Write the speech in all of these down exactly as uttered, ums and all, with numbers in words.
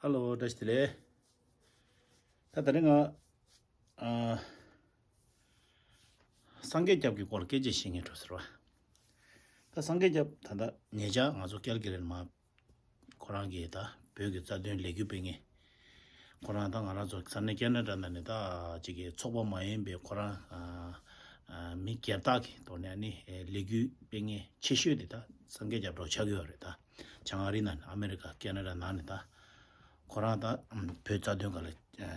ཧེ་ལོ། བཀྲ་ཤིས་བདེ་ལེགས། ད་ད་རེས་ང་ཨ་སངས་རྒྱས་སྐྱབས་ཀྱི་སྐོར་ལ་སྐད་ཆ་བཤད་སྙིང་འདོད་ཟེར་བ། ད་སངས་རྒྱས་སྐྱབས་ད་ལྟ་ཉེ་ཆར་ང་ཚོ་ཀལ་གི་རི་ནས་མར་ཁོ་རང་གིས་ད་བོད་ཀྱི་རྩ་དོན་ལས་འགུལ་སྤེལ་མཁན། ཁོ་རང་ད་ང་རང་ཚོ་ས་གནས་ཁེ་ན་ཌ་ནང་ནས་ད་ཅིག་གི་ཚོགས་པ་མ་ཡིན་པའི་ཁོ་རང་ཨ་ཨ་མི་སྒེར་བདག་གི་ཐོག་ནས་ཨ་ནི་ལས་འགུལ་སྤེལ་མཁན་ཆེ་ཤོས་དེ་ད་སངས་རྒྱས་སྐྱབས་འགྲོ་ཆགས་ཀྱི་ཡོད་རེད། ད་བྱང་ཨ་རི་ནང་ནས་ཨ་མེ་རི་ཀ་ཁེ་ན་ཌ་ནང་ནས་ད་ཁོ་རང་ད་བོད་རྩ་དོན་སྒང་ལ་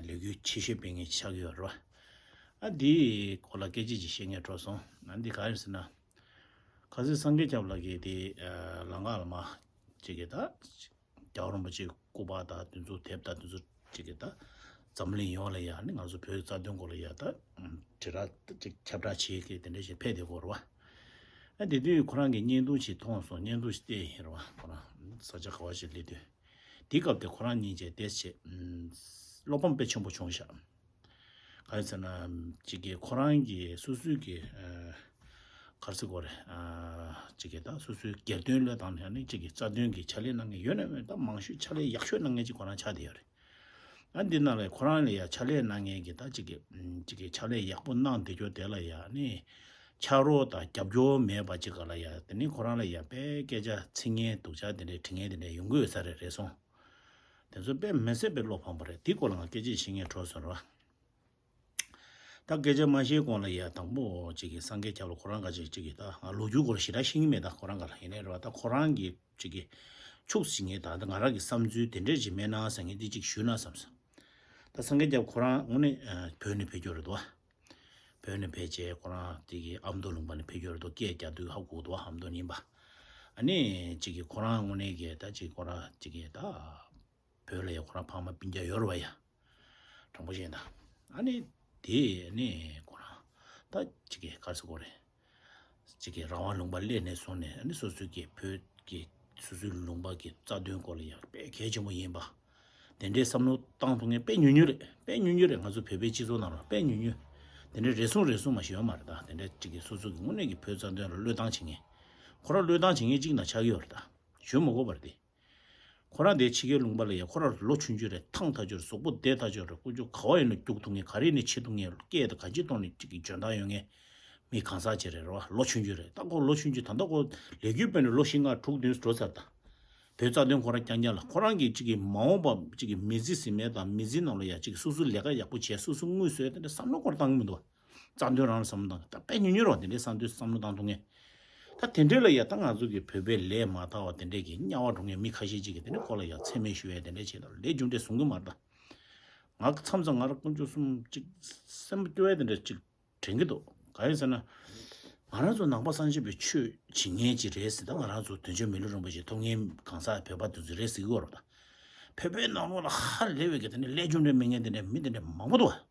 ལས་འགུལ་ཆེ་ཤོས་སྤེལ་མཁན་ཆགས་ཀྱི་ཡོད་རེད་བ། ཨ་འདིའི་སྐོར་ལ་སྐད་ཆ་ཅིག་བཤད་སྙིང་འདོད་སོང་། ཨ་འདི་ག་རེ་ཟེར་ན། ཁ་སང་སངས་རྒྱས་སྐྱབས་ལགས་ཀྱིས་དེ་ལམ་ཁ་ལ་མར་ཅིག་གི་ད་རྒྱལ་བ་རིན་པོ་ཆེའི་སྐུ་པར་དང་དེ་ཚོ་དེབ་དང་དེ་ཚོ་ཅིག་གི་ད་འཛམ་གླིང་ཡོངས་ལ་ཡ་ནི་ང་ཚོ་བོད་རྩ་དོན་སྐོར་ལ་ཡ་ད་དྲིལ་བསྒྲགས་ཅིག་ཁྱབ་བསྒྲགས་བྱེད་མཁན་དེ་འདྲ་ཞིག་ཕེབས་བསྡད་ཡོད་རེད་བ། ཨ་དེ་དུས་ཁོ་རང་གིས་བརྙན་ཐུང་ཞིག་མཐོང་སོང་། བརྙན་ཐུང་ཞིག་བལྟས་ཡིན་རེད་བ། ཁོ་རང་ས་ཆ་ག་བ་ཞིག་སླེབས་དུས། དེའི་སྐབས་དེ་ཁོ་རང་གཉིས་ཀྱིས་དེ་བྱས་ཨམ་བློ་ཕམ་དཔེ་ཆེན་པོ་བྱུང་ཤག་ག་རེ་ཟེར་ན། ཅིག་གིས་ཁོ་རང་གིས་སོ་སོའི་གི་ཨ་ག་རེ་ཟེར་དགོས་རེད། ཨ་ཅིག་གིས་ད་སོ་སོའི་སྒེར་དོན་བློས་བཏང་ནས་ནི་ཅིག་གིས་རྩ་དོན་གྱི་ཕྱག་ལས་གནང་མཁན་ཡོད་ན་མེད་ད་མང་ཤོས་ཕྱག་ལས་ཡག་ཤོས་གནང་མཁན་ཅིག་ཁོ་རང་ཆགས་བསྡད་ཡོད་རེད། ཨ་འདི་ནང་ལ་ཁོ་རང་ལ་ཡ་ཕྱག་ལས་གནང་མཁན་གྱི་ད་ཅིག་གིས་ཨམ་ཅིག་གིས་ཕྱག་ལས་ཡག་པོ་གནང་བསྡད་རྒྱུ་དེ་ལ་ཡ་ནི་ཕྱག་རོགས་དང་རྒྱབ་སྐྱོར་མེད་པ་ཅིག་ག་ལ་ཡ་དེ་ནི་ཁོ་རང་ལ་ཡ་དཔེ་སྐད་ཆ་ཚིག་ངན་སྡུག་ཅག་དེ་འདྲའི་དྲི་ངན་དེ་འདྲའི་ཡོང་གི་ཡོད་ས་རེད། རེད་སོང་། དེ་ཚོ་དཔེ་མི་སྲིད་པའི་བློ་ཕམ་པ་རེད། དེའི་སྐོར་ལ་ང་སྐད་ཆ་བཤད་སྙིང་འདོད་སོང་ར། ད་སྐད་ཆ་མ་བཤད་གོང་ལ་ཡ་དང་པོ་ཅིག་གིས་སངས་རྒྱས་སྐྱབས་ལ་ཁོ་རང་ག་ཅིག་ཅིག་གིས་ད་ང་ལོ་རྒྱུས་སྐོར་ཞེ་དྲག་ཤེས་ཀྱི་མེད། ད་ཁོ་རང་ག་ལ་ཡིན་ནའི་རེད་བ། ད་ཁོ་རང་གིས་ཅིག་གིས་ཕྱུགས་ཟིན་ངེས་ད་ད་ང་རང་གི་བསམ་ཚུལ་དེ་འདྲས་ཅིག་མེད་ན་བསམ་ངེས་དེ་ཅིག་ཞུས་ན་བསམ་སོང་། ད་སངས་རྒྱས་སྐྱབས་ཁོ་རང་དངོས་གནས་ཨ་བོད་ནས་ཕེབས་རྒྱུ་རེད་དོ། བོད་ནས་ཕེབས་རྗེས་ཁོ་རང་དེ་གི་ཨ་མདོ་ལུང་པ་ནས་ཕེབས་རྒྱུ་རེད་དོ། སྐད་རྒྱག་དུས་ཧ་གོ་གི་འདུག་ཨ་མདོ་ནས་ཡིན་པ། ཨ་ནི་ཅིག་གིས་ཁོ་རང་དངོས་གནས་ཀྱི་ད་ཅིག་ཁོ་རང་ཅིག་གིས་ད་བོད་ལ་ཡ་ཁོ་རང་ཕ་མ་སྤུན་ཀྱག་ཡོད་རེད་བ་ཡ། དྲང་པོ་བཤད་ན། ཨ་ནི་དེ་ནི་ཁོ་རང་ད་ཅིག་གིས་ག་རེ་ཟེར་དགོས་རེད། ཅིག་གིས་རང་དབང་ལུང་པ་སླེབས་ནས་བཟུང་ནས་ཨ་ནི་སོ་སོའི་གི་བོད་ཀྱི་སོ་སོའི་ལུང་པ་གི་རྩ་དོན་སྐོར་ལ་ཡང་དཔེ་གལ་ཆེན་པོ་ཡིན་པ། དེ་འདྲའི་བསམ་བློ་བཏང་ཐུབ་མཁན་དཔེ་ཉུང་ཉུང་རེད། དཔེ་ཉུང་ཉུང་རེད། ང་ཚོ་བོད་པའི་སྤྱི་ཚོགས་ནང་ལ་དཔེ་ཉུང་ཉུང་། དེ་འདྲའི་རེ་ཟུང་རེ་ཟུང་མ་ཞིག་ཡོད་མ་རེད་ད། དེ་འདྲའི་ཅིག་གིས་སོ་སོ་གི་དངོས་གནས་ཀྱི་བོད་རྩ་དོན་ལ་བློས་བཏང་བྱེད་མཁན། ཁོ་རང་བློས་བཏང་བྱེད་མཁན་གཅིག་ན་ཆགས་ཀྱི་ཡོད་རེད་ད། ཞུ་མ་དགོས་པ་རེད་དེ། ཁོ་རང་དེ་ཕྱི་རྒྱལ་ལུང་པ་ལ་ཡ་ཁོ་རང་ལོ་ཆུང་ཆུང་རེད། ཐང་ཐག་ཆོད་རེད། གཟུགས་པོ་བདེ་ཐག་ཆོད་རེད། ཀུན་སྤྱོད་ག་བ་ཡིན་ན་རྒྱུག་ཐུབ་མཁན། ག་རེ་ཡིན་ན་བྱེད་ཐུབ་མཁན། སྐད་དང་གང་ཅིའི་ཐོག་ནས་ཅིག་གི་འཇོན་ཐང་ཡོད་མཁན་མི་གང་ཟག་ཅིག་རེད། རེད་བ། ལོ་ཆུང་ཆུང་རེད། ད་ཁོ་ལོ་ཆུང་ཆུང་ད་ལྟ་ཁོ་ལས་འགུལ་སྤེལ་ནས་ལོ་བཞི་ལྔ་དྲུག་བདུན་འགྲོ་ཚར་ད། བོད་རྩ་དོན་ཁོ་རང་རྐྱང་རྐྱང་ལ་ཁོ་རང་གི་ཅིག་གི་མ་འོངས་པ་ཅིག་གི་མི་ཚེ་ཟིན་མེད་དང་མི་ཚེ་ནང་ལ་ཡ་ཅིག་སོ་སོ་ལས་ཀ་ཡག་པོ་བྱས་སོ་སོ་དངུལ་བཟོས་དེ་འདྲ་བསམ་བློ་ཁོ་རང་བཏང་གི་མི་འདུག་བ། རྩ་དོན་རང་ལ་བསམ་བློ་བཏང་། ད་དཔེ་ཉུང་ཉུང་རེད་བ། དེ་འདྲའི་བསམ་དོན་བསམ་བློ་བཏང་ཐུབ་མཁན། ད་དེ་འདྲའི་ལ་ཡ་ད་ང་ཚོ་གི་བོད་པའི་ལས་མ་དག་པ་དེ་འདྲའི་གི་དམྱལ་བ་འགྲོ་མཁན་མི་ཁ་ཤས་ཅིག་གིས་དེ་འདྲའི་སྐོར་ལ་ཡ་མཚན་སྨད་ཞུ་ཡས་དེ་འདྲའི་བྱས་ད་ལས་རྒྱུ་འབྲས་བཟུང་གི་མ་རེད་ད། ང་མཚམས་མཚམས་ང་རང་དཀོན་མཆོག་གསུམ་ཅིག་སེམས་པ་སྐྱོ་བས་དེ་འདྲ་ཅིག་དྲན་གི་འདུག་ག་རེ་ཟེར་ན། ང་རང་ཚོ་ནང་པ་སངས་རྒྱས་པའི་ཆོས་བྱེད་མཁན་ཅིག་རེད་ཟེར། ད་ང་རང་ཚོ་དོན་གཅོད་མི་ལུས་རིན་པོ་ཆེ་ཐོབ་མཁན་གང་ཟག་བོད་པ་དེ་ཚོ་རེད་ཟེར་གི་ཡོད་རེད་ད། བོད་པའི་ནང་ལོགས་ལ་ཧ་ལས་པའི་གི་དེ་འདྲའི་ལས་རྒྱུ་འབྲས་མེད་མཁན་དེ་འདྲའི་མི་དེ་འདྲའི་མང་པོ་འདུག་བ།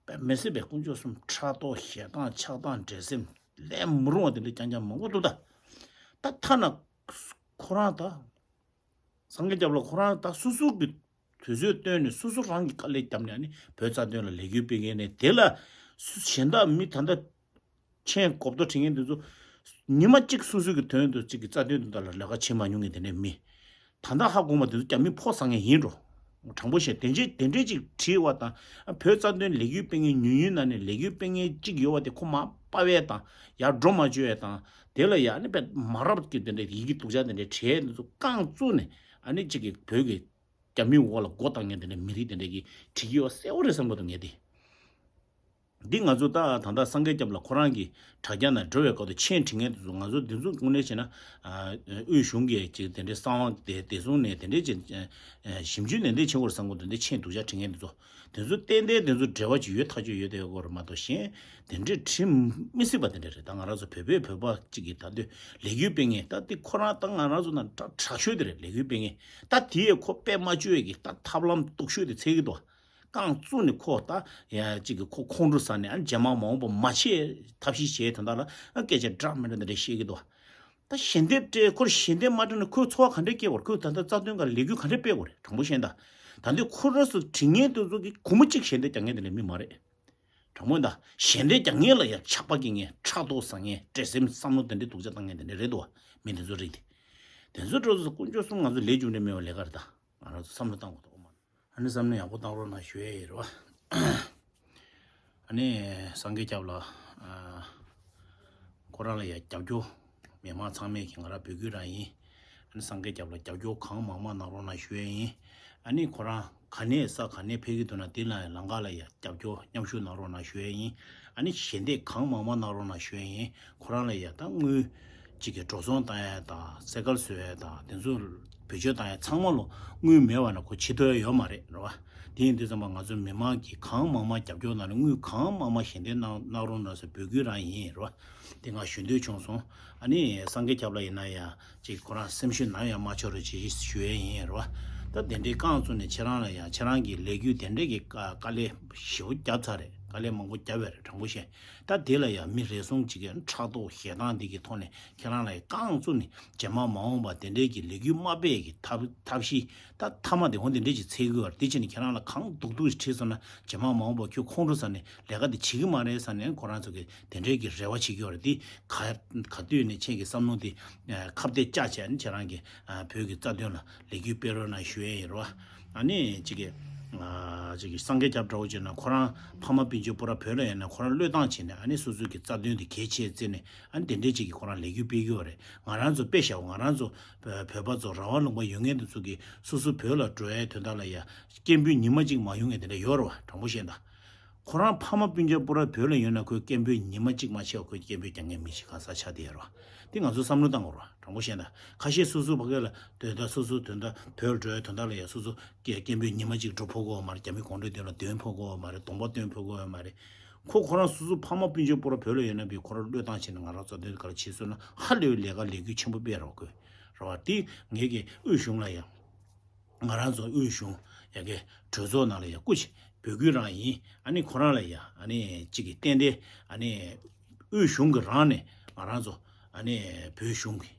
དཔེ་མི་སྲིད་པའི་དཀོན་མཆོག་གསུམ་ཕྲག་དོག་ཞེ་སྡང་ཆགས་སྡང་འགྲན་སེམས་ལས་མི་རུང་བ་དེ་འདྲ་རྐྱང་རྐྱང་མང་པོ་འདུག་ད། ད་ཐ་ན་ཁོ་རང་ད་སངས་རྒྱས་སྐྱབས་ལ་ཁོ་རང་ད་སོ་སོ་གི་དུས་ཚོད་བཏོན་ནས་སོ་སོ་རང་གི་དཀའ་ལས་བརྒྱབ་ནས་ཨ་ནི་བོད་རྩ་དོན་ལ་ལས་འགུལ་སྤེལ་མཁན་ནས་དེ་ལ་སུ་གཞན་དག་མི་ད་ལྟ་མཆན་གོ་བསྡུར་བྱེད་མཁན་དེ་ཚོ་ཉི་མ་གཅིག་སོ་སོ་གི་དོན་དུ་གཅིག་གི་རྩ་དོན་དོན་དག་ལ་ལས་ཀ་བྱེད་མ་མྱོང་མཁན་དེ་འདྲ་མི། ད་ལྟ་ཧ་གོ་མ་དེ་ཚོ་རྒྱ་མི་ཕོ་ཟ་མཁན་ཡིན་འགྲོ། དྲང་པོ་བཤད་དེ་འདྲས་དེ་འདྲས་ཅིག་བྲིས་པ་དང་བོད་རྩ་དོན་ལས་འགུལ་སྤེལ་མཁན་ཉུང་ཉུང་ན་ནས་ལས་འགུལ་སྤེལ་མཁན་གཅིག་ཡོད་པ་དེ་ཁོ་མར་པ་བས་དང་ཡར་འགྲོ་མ་བཅུག་ཡས་དང་དེ་ལ་ཡ་ཨ་ནི་དཔེ་མ་རབས་ཀྱི་དེ་འདྲས་ཡི་གེ་སྡུག་ཅག་དེ་འདྲས་བྲིས་ཡས་དེ་ཚོ་རྐང་བཙུགས་ནས་ཨ་ནི་གཅིག་གི་བོད་ཀྱི་རྒྱ་མིའི་འོག་ལ་སྒོ་བཏང་མཁན་དེ་འདྲས་མི་རིགས་དེ་འདྲས་ཀྱིས་བྲིས་ཀྱི་ཡོད་གསལ་པོ་རེད་བསམ་གི་འདུག་ངས་དེ། འདི་ང་ཚོ་ད་ད་ལྟ་སངས་རྒྱས་སྐྱབས་ལ་ཁོ་རང་གི་དྲ་རྒྱ་ནང་འགྲོ་བའི་སྐབས་དུ་མཆན་བྲིས་མཁན་དེ་ཚོ་ང་ཚོ་འདི་ཚོ་དངོས་གནས་བྱས་ན་ཨ་དབུས་གཞུང་གི་ཅིག་དེ་འདྲའི་གསང་བ་དེ་བདེ་སྲུང་ནས་དེ་འདྲའི་ཅིག་ཨ་ཞིབ་འཇུག་ནན་ཏན་བྱེད་དགོས་རེད་བསམ་གི་འདུག་འདི་མཆན་སྡུག་ཅག་བྲིས་མཁན་དེ་ཚོ་དེ་ཚོ་ཏན་ཏན་དེ་ཚོ་འབྲེལ་བ་ཅིག་ཡོད་ཐག་ཆོད་ཡོད་དེ་ཡོད་དགོས་རེད་མ་གཏོགས་གཞན་དེ་འདྲའི་བྲིས་མི་སྲིད་པ་དེ་འདྲ་རེད། ད་ང་རང་ཚོ་བོད་པས་བོད་པ་ཅིག་གིས་ད་དུས་ལས་འགུལ་སྤེལ་མཁན་ད་དེ་ཁོ་རང་ད་ང་རང་ཚོ་ནང་དྲག་དྲག་ཤོས་དེ་རེད། ལས་འགུལ་སྤེལ་མཁན་ད་དེ་ཡས་ཁོ་དཔེ་མ་བཅོས་ཀྱི་ད་ཐབས་ལམ་སྡུག་ཤོས་དེ་འཚོལ་གི་འདུག་རྐང་བཙུགས་ནས་ཁོ་ད་ཡ་གཅིག་གི་ཁོ་ཁོང་ཁྲོ་ཟ་ནས་ཨ་རྗེས་མ་མ་འོངས་པ་མ་བྱེད་ཐབས་ཤེས་བྱེད་དོན་དག་ལ་ཨ་སྐད་ཆ་འདྲ་མི་འདྲ་འདི་འདྲ་བཤད་ཀྱི་འདུག་ད་ཞལ་འདེབས་སྤྲད་ཁོར་ཞལ་འདེབས་མ་སྤྲད་ན་ཁོའི་འཚོ་བ་ག་འདྲས་སྐྱེལ་བར་ཁོས་ད་ལྟ་རྩ་དོན་ག་ལས་འགུལ་ག་འདྲས་སྤེལ་བར་དྲང་པོ་བཤད་ད། ད་འདི་ཁོ་ར་སུ་དྲི་ངན་དེ་ཚོ་གི་གུ་མོ་གཅིག་ཞལ་འདེབས་རྒྱག་མཁན་དེ་འདྲ་མི་མ་རེད། དྲང་པོ་ད་ཞལ་འདེབས་རྒྱག་མཁན་ལ་ཡ་ཆགས་པ་སྐྱེ་མཁན་ཕྲག་དོག་ཟ་མཁན་འདྲེ་སེམས་བསམ་བློ་དེ་འདྲས་སྡུག་ཅག་བཏང་མཁན་དེ་འདྲས་རེད་འདུག་བ། མི་དེ་ཚོ་རིགས་དེ་དེ་ཚོ་འགྲོ་ཚོ་དཀོན་མཆོག་གསུམ་ང་ཚོ་ལས་རྒྱུ་འབྲས་མེད་པ་ལས་ཀ་རེད་ད། ང་རང་ཚོ་བསམ་བློ་བཏང་དགོས་འདུག་མ། ཨ་ནི་བསམ་བློ་ཡག་པོ་བཏང་རོགས་གནང་ཞུ་ཡས་ཡིན་རོ། ཨ་ནི་སངས་རྒྱས་སྐྱབས་ལ་ཨ་ཁོ་རང་ལ་ཡ་རྒྱབ་སྐྱོར། མི་མང་ཚང་མས་ཀྱི་ང་རང་འབོད་སྐུལ་རང་ཡིན། ཨ་ནི་སངས་རྒྱས་སྐྱབས་ལ་རྒྱབ་སྐྱོར་གང་མང་མང་གནང་རོགས་གནང་ཞུ་ཡས་ཡིན། ཨ་ནི་ཁོ་རང་ག་ནས་ས་ག་ནས་ཕེབས་ཀྱི་འདུག་ན་དེ་ལ་ཡ་ལམ་ཁ་ལ་ཡ་རྒྱབ་སྐྱོར་མཉམ་ཞུགས་གནང་རོགས་གནང་ཞུ་ཡས་ཡིན། ཨ་ནི་ཞལ་འདེབས་གང་མང་མང་གནང་རོགས་གནང་ཞུ་ཡས་ཡིན། ཁོ་རང་ལ་ཡ་ད་དངུལ་གཅིག་གི་འགྲོ་སོང་བཏང་ཡས་དང་སེ་ཀལ་བཟོ་ཡས་དང་དེ་ཚོ་བེད་སྤྱོད་བཏང་ཡས་ཚང་མ་ལོ་དངུལ་མེད་པ་ན་ཁོ་བྱེད་ཐུབ་ཡ་ཡོད་མ་རེད་རེད་བ། དེ་ཡིན་དུས་ཙམ་པ་ང་ཚོ་མི་མང་གིས་གང་མང་མང་རྒྱབ་སྐྱོར་གནང་ནས་དངུལ་གང་མང་མང་ཞལ་འདེབས་གནང་གནང་རོགས་གནང་ཟེར་འབོད་སྐུལ་རང་ཡིན་རེད་བ། དེ་ང་ཞུ་འདོད་བྱུང་སོང་། ཨ་ནི་སངས་རྒྱས་སྐྱབས་ལ་ཡིན་ན་ཡང་ཅིག་ཁོ་རང་སེམས་ཤུགས་ནམ་ཡང་མ་ཆག་རོགས་ཅེས་ཞུ་ཡས་ཡིན་རེད་བ། ད་དེ་འདྲའི་རྐང་བཙུགས་ནས་ཁྱེད་རང་ལ་ཡང་ཁྱེད་རང་གི་ལས་འགུལ་དེ་འདྲའི་གི་དཀའ་དཀའ་ལས་ཞེ་པོ་བརྒྱབ་ཚར་རེད། དཀའ་ལས་མང་པོ་བརྒྱབ་ཡོད་རེད། དྲང་པོ་བཤད། ད་དེ་ལ་ཡང་མི་རེ་ཟུང་གཅིག་གིས་ཕྲག་དོག་ཞེ་སྡང་འདི་གི་ཐོག་ནས་ཁྱེད་རང་ལ་ཡང་རྐང་བཙུགས་ནས་རྗེས་མ་མ་འོངས་པ་དེ་འདྲའི་གི་ལས་འགུལ་མ་སྤེལ་གི་ཐབས་ཐབས་ཤེས་ད་མཐའ་མ་དེ་འོང་དེ་འདྲའི་ཅིག་འཚོལ་གི་ཡོད་རེད། དེ་བྱས་ནས་ཁྱེད་རང་ལ་གང་སྡུག་སྡུག་ཞིག་ཁྲིད་སོང་ན་རྗེས་མ་མ་འོངས་པ་ཁྱོད་ཁོང་ཁྲོ་ཟ་ནས་ལས་ཀ་དེ་བྱེད་གི་མ་རེད་ཟ་ནས་ཁོ་རང་ཚོ་གི་དེ་འདྲའི་གི་རེ་བ་བྱེད་ཀྱི་ཡོད་རེད། དེ་ག་ག་དུས་ནས་ཁྱེད་ཀྱི་བསམ་བློ་དེ་ཁ་གཏད་བཅག་བྱས་ནས་ཁྱེད་རང་གི་བོད་ཀྱི་རྩ་དོན་ལ་ལས་འགུལ་སྤེལ་རོགས་གནང་ཞུ་ཡས་ཡིན་རོ། ཨ་ནི་གཅིག་གི་ཨ་གཅིག་གི་སངས་རྒྱས་སྐྱབས་འདྲ་བོ་བྱས་ན་ཁོ་རང་ཕ་མ་སྤུན་མཆེད་སྤུ་ར་བོད་ལ་ཡོད་ན་ཁོ་རང་བློས་བཏང་བྱས་ནས་ཨ་ནི་སོ་སོའི་གི་རྩ་དོན་དེ་གལ་ཆེ་བརྩིས་ནས་ཨ་ནི་དེ་འདྲས་གཅིག་གི་ཁོ་རང་ལས་འགུལ་སྤེལ་གི་ཡོད་རེད། ང་རང་ཚོ་དཔེ་བཞག་ང་རང་ཚོ་བོད་པ་ཚོ་རང་དབང་ལུང་པ་ཡོད་མཁན་དེ་ཚོ་གི་སོ་སོ་བོད་ལ་འགྲོ་ཡའི་དོན་དག་ལ་ཡ་སྐད་འབོད་ཉི་མ་གཅིག་མ་ཡོང་མཁན་དེ་འདྲ་ཡོད་རེད་བ། དྲང་པོ་བཤད་ན། ཁོ་རང་ཕ་མ་སྤུན་མཆེད་སྤུ་ར་བོད་ལ་ཡོད་ན་ཁོས་སྐད་འབོད་ཉི་མ་གཅིག་མ་བྱས་པ་ཁོས་སྐད་འབོད་རྒྱག་མཁན་མི་ཞིག་གང་ཟག་ཆགས་བསྡད་ཡོད་རེད་བ། དེ་ང་ཚོ་བསམ་བློ་བཏང་དགོས་རེད་བ། དྲང་པོ་བཤད་ན། ཁ་ཤས་སོ་སོ་ཕ་གི་ལ་སྡོད་ད་སོ་སོ་དོན་དག་བོད་ལ་འགྲོ་ཡའི་དོན་དག་ལ་ཡ་སོ་སོ་སྐད་སྐད་འབོད་ཉི་མ་གཅིག་འགྲོ་ཕོད་ཀྱི་ཡོད་མ་རེད། རྒྱ་མི་གུང་ཁྲན་ཏང་ལ་འདོན་ཕོད་ཀྱི་ཡོད་མ་རེད། གདོང་པ་སྟོན་ཕོད་ཀྱི་ཡོད་མ་རེད། ཁོ་ཁོ་རང་སོ་སོ་ཕ་མ་སྤུན་མཆེད་སྤུ་ར་བོད་ལ་ཡོད་ན་བི་ཁོ་རང་བློས་བཏང་བྱས་ནས་ང་རང་ཚོ་འདི་ག་ལ་བྱེད་སོང་ན་ཧ་ལས་པའི་ལས་ཀ་ལས་འགུལ་ཆེན་པོ་སྤེལ་རོགས་དགོས་རེད་བ། དེ་ངེད་ཀྱི་དབུས་གཞུང་ལ་ཡང་ང་རང་ཚོ་དབུས་གཞུང་ཡ་གི་གྲོས་ཚོགས་ནང་ལ་ཡ་སྐུ་མཁྱེན་འབོད་སྐུལ་རང་ཡིན། ཨ་ནི་ཁོ་རང་ལ་ཡ་ཨ་ནི་གཅིག་གི་ཏན་ཏན་ཨ་ནི་དབུས་གཞུང་གི་རང་ནས་ང་རང་ཚོ་ཨ་ནི་བོད་གཞུང་གི་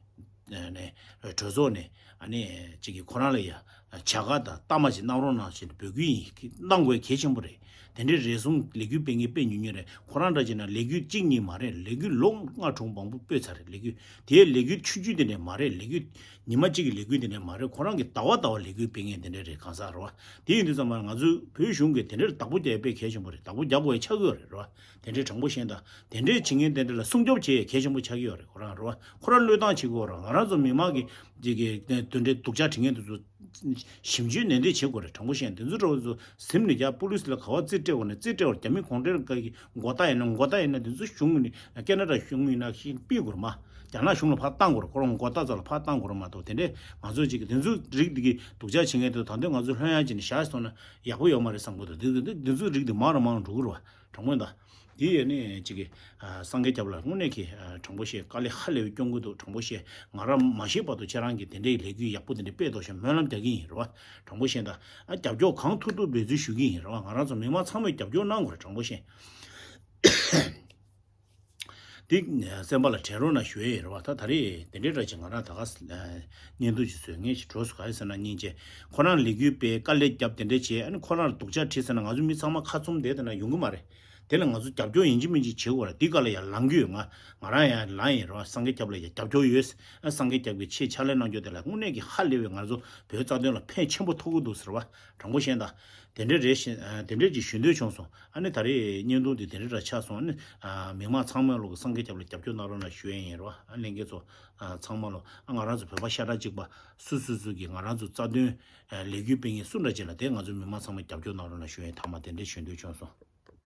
ནས་གྲོས་ཚོགས་ནས་ཨ་ནི་གཅིག་གི་ཁོ་རང་ལ་ཡ་བྱ་དགའ་དང་གཏའ་མ་ཅིག་གནང་རོགས་གནང་ཞེས་འབོད་སྐུལ་ཡིན་གནང་དགོས་གལ་ཆེན་པོ་རེད། དེ་འདྲའི་རེ་ཟུང་ལས་འགུལ་སྤེལ་མཁན་དཔེ་ཉུང་ཉུང་རེད། ཁོ་རང་འདྲ་བྱས་ན་ལས་འགུལ་གཅིག་གཉིས་མ་རེད། ལས་འགུལ་ལོ་ལྔ་དྲུག་མང་པོ་སྤོས་ཚར་རེད། ལས་འགུལ་དེའི་ལས་འགུལ་ཆུང་ཆུང་དེ་འདྲ་མ་རེད། ལས་འགུལ་ཉི་མ་གཅིག་གི་ལས་འགུལ་དེ་འདྲ་མ་རེད། ཁོ་རང་གི་ཟླ་བ་ཟླ་བ་ལས་འགུལ་སྤེལ་མཁན་དེ་འདྲ་རེད་གང་ཟག་རེད་བ། དེ་ཡིན་དུས་ཙམ་པ་ང་ཚོའི་བོད་གཞུང་གིས་དེ་འདྲར་བདག་པོ་རྒྱག་དཔེ་གལ་ཆེན་པོ་རེད། བདག་པོ་རྒྱག་དགོས་ཡ་ཆགས་ཀྱི་ཡོད་རེད་རེད་བ། དེ་འདྲའི་དྲང་པོ་བཤད་ན་དེ་འདྲའི་བྱེད་མཁན་དེ་འདྲ་ལ་སྲུང་སྐྱོབ་བྱེད་ཡ་གལ་ཆེན་པོ་ཆགས་ཀྱི་ཡོད་རེད། ཁོ་རང་རེད་བ། ཁོ་རང་བློས་བཏང་བྱེད་དགོས་རེད། ང་རང་ཚོ་མི་མང་གི་གི་གི་དེ་འདྲའི་སྡུག་ཅག་བྱེད་མཁན་དེ་ཚོ་ཞིབ་འཇུག་ནན་ཏན་བྱེད་དགོས་རེད། དྲང་པོ་བཤད་ན་དེ་ཚོ་འདྲ་བོ་ཚོ་ཟིན་ནས་རྒྱ་པུ་ལིས་ལ་ག་བ་རྩིས་སྤྲད་དགོས་ན་རྩིས་སྤྲད་དགོས་རེད། རྒྱ་མི་གུང་ཁྲན་ཀ་གི་མགོ་བཏགས་ཡིན་ན་མགོ་བཏགས་ཡིན་ན་དེ་ཚོ་གཞུང་ནས་ཀེ་ན་ཌ་གཞུང་ཡིན་ན་ཤིག་ཕུད་དགོས་རེད་མ། རྒྱ་ནག་གཞུང་ལ་ཕར་བཏང་དགོས་རེད། ཁོ་རང་མགོ་བཏགས་ཚོ་ལ་ཕར་བཏང་དགོས་རེད་མ་གཏོགས་དེ་འདྲས་ང་ཚོ་ཅིག་གི་དེ་ཚོ་རིགས་འདི་གི་སྡུག་ཅག་བྱེད་མཁན་དེ་ད་དུང་ང་ཚོ་ལྷོད་ཡངས་བྱས་ནས་བཞག་སོང་ན་ཡག་པོ་ཡོད་མ་རེད་བསམ་གི་འདུག་དེ་དེ་དེ་ཚོ་རིགས་འདི་མང་རུ་མང་རུ་འགྲོ་གི་རེད་བ། དྲང་པོ་ཡིན་ད། དེ་ཡས་ནས་ཅིག་གི་ཨ་སངས་རྒྱས་སྐྱབས་ལ་དངོས་གནས་ཀྱི་ཨ་དྲང་པོ་བཤད་དཀའ་ལས་ཧ་ལས་པའི་སྐྱོན་གྱི་འདུག་དྲང་པོ་བཤད། ང་རང་མ་ཤེས་བར་དུ་ཁྱེད་རང་གིས་དེ་འདྲའི་ལས་འགུལ་ཡག་པོ་དེ་འདྲ་སྤེལ་ཐུབ་ཤག་སྨོན་ལམ་རྒྱག་གི་ཡིན་རེད་བ། དྲང་པོ་བཤད་ད། ཨ་རྒྱབ་སྐྱོར་གང་ཐུབ་ཐུབ་འབད་བརྩོན་ཞུ་གི་ཡིན་རེད་བ། ང་རང་ཚོ་མི་མང་ཚང་མས་རྒྱབ་སྐྱོར་གནང་དགོས་རེད། དྲང་པོ་བཤད། འདི་སེམས་པ་ལ་དྲན་རོགས་གནང་ཞུ་ཡས་ཡིན་རེད་བ། ད་ད་རེས་དེ་འདྲའི་འདྲ་ཅིག་ང་རང་ད་ག་ཨ་བརྙན་ཐུང་ཅིག་བཟོས། ངས་ཅིག་འགྲོ་སོང་། ག་རེ་ཟེར་ན་སྙིང་རྗེ། ཁོ་རང་ལས་འགུལ་སྤེལ་དཀའ་ལས་བརྒྱབ་དེ་འདྲ་བྱས། ཨ་ནི་ཁོ་རང་ལ་སྡུག་ཅག་ཁྲིད་ཟེར་ན་ང་ཚོ་མི་ཚང་མ་ཁ་བཙུམ་བསྡད་དེ་ན་ཡོང་གི་མ་རེད། དེ་ལ་ང་ཚོ་རྒྱབ་སྐྱོར་ཡིན་གཅིག་མིན་གཅིག་བྱེད་དགོས་རེད། འདི་ག་ལ་ཡང་ལངས་རྒྱུ་ཡོད། ང་ང་རང་ཡང་ལངས་ཡིན་རེད་བ། སངས་རྒྱས་སྐྱབས་ལ་ཡང་རྒྱབ་སྐྱོར་ཡོད། ཨ་སངས་རྒྱས་སྐྱབས་ཀྱིས་ཆེད་ཕྱག་ལས་གནང་རྒྱུ་དེ་ལ་དངོས་གནས་ཀྱི་ཧ་ལས་པའི་ང་ཚོ་བོད་རྩ་དོན་ལ་ཕན་ཆེན་པོ་ཐོགས་ཀྱི་འདུག་ཟེར་བ། དྲང་པོ་བཤད་ན་ད། དེ་འདྲའི་རེད་ཤེས། ཨ་དེ་འདྲའི་ཅིག་ཞུ་འདོད་བྱུང་སོང་། ཨ་ནི་ད་རེས་བརྙན་ཐུང་འདི་དེ་འདྲའི་འདྲ་ཆགས་སོང་། ཨ་ནི་ཨ་མི་མང་ཚང་མ་ལོག་གི་སངས་རྒྱས་སྐྱབས་ལ་རྒྱབ་སྐྱོར་གནང་རོགས་གནང་ཞུ་ཡས་ཡིན་རེད་བ། ཨ་ལྷན་རྒྱས་ཚོ་ཨ་ཚང་མ་ལོག་ཨ་ང་རང་ཚོ་བོད་པ་ཤ་ཁྲག་གཅིག་པ་སུ་སུ་སུ་གིས་ང་རང་ཚོ་རྩ་དོན་ཨ་ལས་འགུལ་སྤེལ་མཁན་སུ་འདྲ་ཅིག་ལ་དེ་ང་ཚོ་མི་མང་ཚང་མ་རྒྱབ་སྐྱོར་གནང་རོགས་གནང་ཞུ་ཡས། མཐའ་མ་དེ་འདྲའི་ཞུ་འདོད་བྱུང་སོང་།